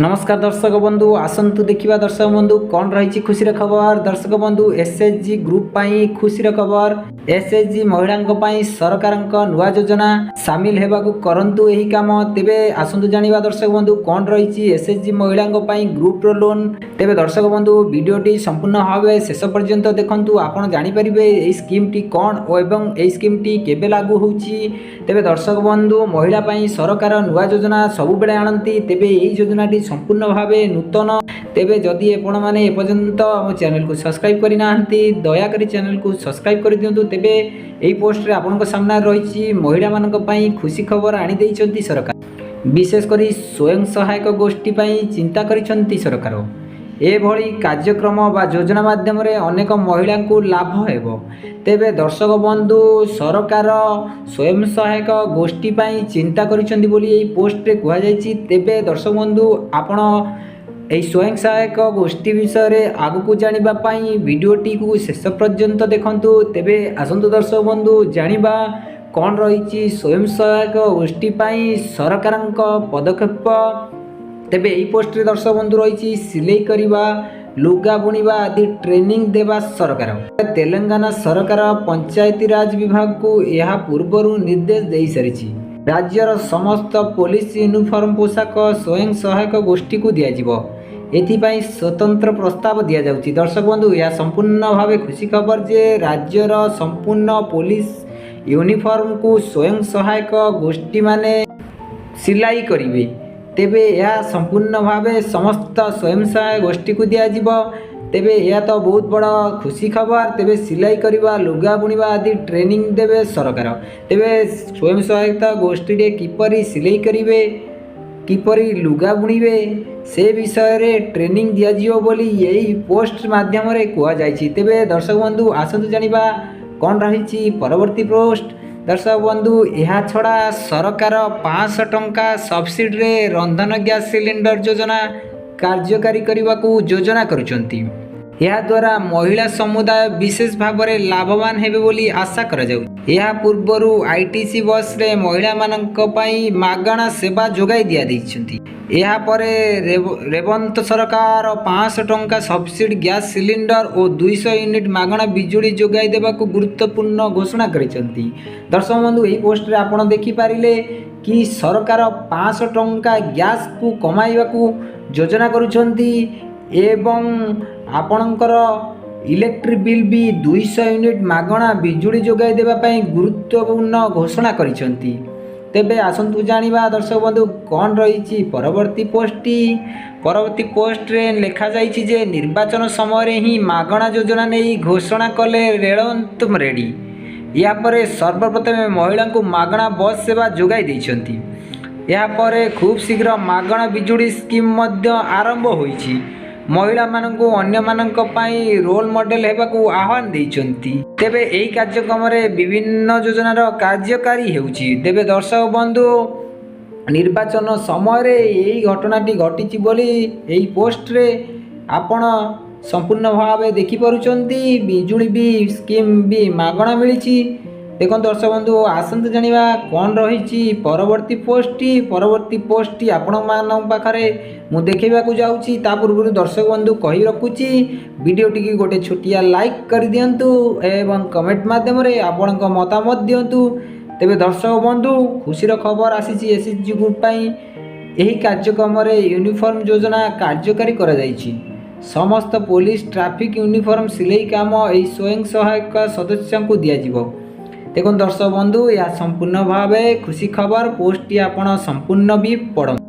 ନମସ୍କାର ଦର୍ଶକ ବନ୍ଧୁ, ଆସନ୍ତୁ ଦେଖିବା ଦର୍ଶକ ବନ୍ଧୁ, କ'ଣ ରହିଛି ଖୁସିର ଖବର। ଦର୍ଶକ ବନ୍ଧୁ, ଏସ୍ଏଚ୍ଜି ଗ୍ରୁପ୍ ପାଇଁ ଖୁସିର ଖବର। ଏସ୍ଏଚ୍ଜି ମହିଳାଙ୍କ ପାଇଁ ସରକାରଙ୍କ ନୂଆ ଯୋଜନା, ସାମିଲ ହେବାକୁ କରନ୍ତୁ ଏହି କାମ। ତେବେ ଆସନ୍ତୁ ଜାଣିବା ଦର୍ଶକ ବନ୍ଧୁ, କ'ଣ ରହିଛି ଏସ୍ଏଚ୍ଜି ମହିଳାଙ୍କ ପାଇଁ ଗ୍ରୁପ୍ର ଲୋନ୍। ତେବେ ଦର୍ଶକ ବନ୍ଧୁ, ଭିଡ଼ିଓଟି ସମ୍ପୂର୍ଣ୍ଣ ଭାବେ ଶେଷ ପର୍ଯ୍ୟନ୍ତ ଦେଖନ୍ତୁ, ଆପଣ ଜାଣିପାରିବେ ଏହି ସ୍କିମ୍ଟି କ'ଣ ଓ ଏବଂ ଏହି ସ୍କିମ୍ଟି କେବେ ଲାଗୁ ହେଉଛି। ତେବେ ଦର୍ଶକ ବନ୍ଧୁ, ମହିଳା ପାଇଁ ସରକାର ନୂଆ ଯୋଜନା ସବୁବେଳେ ଆଣନ୍ତି। ତେବେ ଏହି ଯୋଜନାଟି ସମ୍ପୂର୍ଣ୍ଣ ଭାବେ ନୂତନ। ତେବେ ଯଦି ଆପଣମାନେ ଏପର୍ଯ୍ୟନ୍ତ ଆମ ଚ୍ୟାନେଲକୁ ସବସ୍କ୍ରାଇବ୍ କରିନାହାନ୍ତି, ଦୟାକରି ଚ୍ୟାନେଲକୁ ସବସ୍କ୍ରାଇବ୍ କରିଦିଅନ୍ତୁ। ତେବେ ଏହି ପୋଷ୍ଟରେ ଆପଣଙ୍କ ସାମ୍ନାରେ ରହିଛି, ମହିଳାମାନଙ୍କ ପାଇଁ ଖୁସି ଖବର ଆଣିଦେଇଛନ୍ତି ସରକାର। ବିଶେଷ କରି ସ୍ୱୟଂ ସହାୟକ ଗୋଷ୍ଠୀ ପାଇଁ ଚିନ୍ତା କରିଛନ୍ତି ସରକାର। ଏଭଳି କାର୍ଯ୍ୟକ୍ରମ ବା ଯୋଜନା ମାଧ୍ୟମରେ ଅନେକ ମହିଳାଙ୍କୁ ଲାଭ ହେବ। ତେବେ ଦର୍ଶକ ବନ୍ଧୁ, ସରକାର ସ୍ୱୟଂ ସହାୟକ ଗୋଷ୍ଠୀ ପାଇଁ ଚିନ୍ତା କରିଛନ୍ତି ବୋଲି ଏହି ପୋଷ୍ଟରେ କୁହାଯାଇଛି। ତେବେ ଦର୍ଶକ ବନ୍ଧୁ, ଆପଣ ଏହି ସ୍ୱୟଂ ସହାୟକ ଗୋଷ୍ଠୀ ବିଷୟରେ ଆଗକୁ ଜାଣିବା ପାଇଁ ଭିଡ଼ିଓଟିକୁ ଶେଷ ପର୍ଯ୍ୟନ୍ତ ଦେଖନ୍ତୁ। ତେବେ ଆସନ୍ତୁ ଦର୍ଶକ ବନ୍ଧୁ, ଜାଣିବା କ'ଣ ରହିଛି ସ୍ୱୟଂ ସହାୟକ ଗୋଷ୍ଠୀ ପାଇଁ ସରକାରଙ୍କ ପଦକ୍ଷେପ। ତେବେ ଏହି ପୋଷ୍ଟରେ ଦର୍ଶକ ବନ୍ଧୁ ରହିଛି, ସିଲେଇ କରିବା, ଲୁଗା ବୁଣିବା ଆଦି ଟ୍ରେନିଂ ଦେବା ସରକାର। ତେଲେଙ୍ଗାନା ସରକାର ପଞ୍ଚାୟତିରାଜ ବିଭାଗକୁ ଏହା ପୂର୍ବରୁ ନିର୍ଦ୍ଦେଶ ଦେଇସାରିଛି। ରାଜ୍ୟର ସମସ୍ତ ପୋଲିସ ୟୁନିଫର୍ମ ପୋଷାକ ସ୍ୱୟଂ ସହାୟକ ଗୋଷ୍ଠୀକୁ ଦିଆଯିବ। ଏଥିପାଇଁ ସ୍ୱତନ୍ତ୍ର ପ୍ରସ୍ତାବ ଦିଆଯାଉଛି। ଦର୍ଶକ ବନ୍ଧୁ, ଏହା ସମ୍ପୂର୍ଣ୍ଣ ଭାବେ ଖୁସି ଖବର ଯେ ରାଜ୍ୟର ସମ୍ପୂର୍ଣ୍ଣ ପୋଲିସ ୟୁନିଫର୍ମକୁ ସ୍ୱୟଂ ସହାୟକ ଗୋଷ୍ଠୀମାନେ ସିଲାଇ କରିବେ। ତେବେ ଏହା ସମ୍ପୂର୍ଣ୍ଣ ଭାବେ ସମସ୍ତ ସ୍ୱୟଂ ସହାୟକ ଗୋଷ୍ଠୀକୁ ଦିଆଯିବ। ତେବେ ଏହା ତ ବହୁତ ବଡ଼ ଖୁସି ଖବର। ତେବେ ସିଲାଇ କରିବା, ଲୁଗା ବୁଣିବା ଆଦି ଟ୍ରେନିଂ ଦେବେ ସରକାର। ତେବେ ସ୍ୱୟଂ ସହାୟତା ଗୋଷ୍ଠୀରେ କିପରି ସିଲେଇ କରିବେ, କିପରି ଲୁଗା ବୁଣିବେ, ସେ ବିଷୟରେ ଟ୍ରେନିଂ ଦିଆଯିବ ବୋଲି ଏହି ପୋଷ୍ଟ ମାଧ୍ୟମରେ କୁହାଯାଇଛି। ତେବେ ଦର୍ଶକ ବନ୍ଧୁ, ଆସନ୍ତୁ ଜାଣିବା କ'ଣ ରହିଛି ପରବର୍ତ୍ତୀ ପୋଷ୍ଟ। ଦର୍ଶକ ବନ୍ଧୁ, ଏହା ଛଡ଼ା ସରକାର 500 ଟଙ୍କା ସବସିଡ଼ିରେ ରନ୍ଧନ ଗ୍ୟାସ୍ ସିଲିଣ୍ଡର ଯୋଜନା କାର୍ଯ୍ୟକାରୀ କରିବାକୁ ଯୋଜନା କରୁଛନ୍ତି। ଏହାଦ୍ୱାରା ମହିଳା ସମୁଦାୟ ବିଶେଷ ଭାବରେ ଲାଭବାନ ହେବେ ବୋଲି ଆଶା କରାଯାଉଛି। ଏହା ପୂର୍ବରୁ ଆଇଟିସି ବସ୍ରେ ମହିଳାମାନଙ୍କ ପାଇଁ ମାଗଣା ସେବା ଯୋଗାଇ ଦିଆଯାଇଛନ୍ତି। ଏହାପରେ ରେବନ୍ତ ସରକାର 500 ଟଙ୍କା ସବସିଡ଼ି ଗ୍ୟାସ୍ ସିଲିଣ୍ଡର ଓ 200 ୟୁନିଟ୍ ମାଗଣା ବିଜୁଳି ଯୋଗାଇ ଦେବାକୁ ଗୁରୁତ୍ୱପୂର୍ଣ୍ଣ ଘୋଷଣା କରିଛନ୍ତି। ଦର୍ଶକ ବନ୍ଧୁ, ଏହି ପୋଷ୍ଟରେ ଆପଣ ଦେଖିପାରିଲେ କି ସରକାର 500 ଟଙ୍କା ଗ୍ୟାସ୍କୁ କମାଇବାକୁ ଯୋଜନା କରୁଛନ୍ତି ଏବଂ ଆପଣଙ୍କର ଇଲେକ୍ଟ୍ରିକ୍ ବିଲ୍ ବି 200 ୟୁନିଟ୍ ମାଗଣା ବିଜୁଳି ଯୋଗାଇ ଦେବା ପାଇଁ ଗୁରୁତ୍ୱପୂର୍ଣ୍ଣ ଘୋଷଣା କରିଛନ୍ତି। ତେବେ ଆସନ୍ତୁ ଜାଣିବା ଦର୍ଶକ ବନ୍ଧୁ, କ'ଣ ରହିଛି ପରବର୍ତ୍ତୀ ପୋଷ୍ଟଟି। ପରବର୍ତ୍ତୀ ପୋଷ୍ଟରେ ଲେଖାଯାଇଛି ଯେ ନିର୍ବାଚନ ସମୟରେ ହିଁ ମାଗଣା ଯୋଜନା ନେଇ ଘୋଷଣା କଲେ ରେବନ୍ତ ରେଡ୍ଡି। ଏହାପରେ ସର୍ବପ୍ରଥମେ ମହିଳାଙ୍କୁ ମାଗଣା ବସ୍ ସେବା ଯୋଗାଇ ଦେଇଛନ୍ତି। ଏହାପରେ ଖୁବ୍ ଶୀଘ୍ର ମାଗଣା ବିଜୁଳି ସ୍କିମ୍ ମଧ୍ୟ ଆରମ୍ଭ ହୋଇଛି। ମହିଳାମାନଙ୍କୁ ଅନ୍ୟମାନଙ୍କ ପାଇଁ ରୋଲ୍ ମଡେଲ ହେବାକୁ ଆହ୍ୱାନ ଦେଇଛନ୍ତି। ତେବେ ଏହି କାର୍ଯ୍ୟକ୍ରମରେ ବିଭିନ୍ନ ଯୋଜନାର କାର୍ଯ୍ୟକାରୀ ହେଉଛି। ତେବେ ଦର୍ଶକ ବନ୍ଧୁ, ନିର୍ବାଚନ ସମୟରେ ଏହି ଘଟଣାଟି ଘଟିଛି ବୋଲି ଏହି ପୋଷ୍ଟରେ ଆପଣ ସମ୍ପୂର୍ଣ୍ଣ ଭାବେ ଦେଖିପାରୁଛନ୍ତି। ବିଜୁଳି ବି ସ୍କିମ୍ ବି ମାଗଣା ମିଳିଛି। ଦେଖନ୍ତୁ ଦର୍ଶକ ବନ୍ଧୁ, ଆସନ୍ତୁ ଜାଣିବା କ'ଣ ରହିଛି ପରବର୍ତ୍ତୀ ପୋଷ୍ଟଟି। ପରବର୍ତ୍ତୀ ପୋଷ୍ଟଟି ଆପଣମାନଙ୍କ ପାଖରେ ମୁଁ ଦେଖାଇବାକୁ ଯାଉଛି। ତା ପୂର୍ବରୁ ଦର୍ଶକ ବନ୍ଧୁ, କହି ରଖୁଛି, ଭିଡ଼ିଓଟିକି ଗୋଟେ ଛୋଟିଆ ଲାଇକ୍ କରିଦିଅନ୍ତୁ ଏବଂ କମେଣ୍ଟ ମାଧ୍ୟମରେ ଆପଣଙ୍କ ମତାମତ ଦିଅନ୍ତୁ। ତେବେ ଦର୍ଶକ ବନ୍ଧୁ, ଖୁସିର ଖବର ଆସିଛି ଏସ୍ଏଚ୍ଜି ଗ୍ରୁପ୍ ପାଇଁ। ଏହି କାର୍ଯ୍ୟକ୍ରମରେ ୟୁନିଫର୍ମ ଯୋଜନା କାର୍ଯ୍ୟକାରୀ କରାଯାଇଛି। ସମସ୍ତ ପୋଲିସ ଟ୍ରାଫିକ୍ ୟୁନିଫର୍ମ ସିଲେଇ କାମ ଏହି ସ୍ୱୟଂ ସହାୟକ ସଦସ୍ୟଙ୍କୁ ଦିଆଯିବ। ଦେଖନ୍ତୁ ଦର୍ଶକ ବନ୍ଧୁ, ଏହା ସମ୍ପୂର୍ଣ୍ଣ ଭାବେ ଖୁସି ଖବର। ପୋଷ୍ଟଟି ଆପଣ ସମ୍ପୂର୍ଣ୍ଣ ବି ପଢ଼ନ୍ତୁ।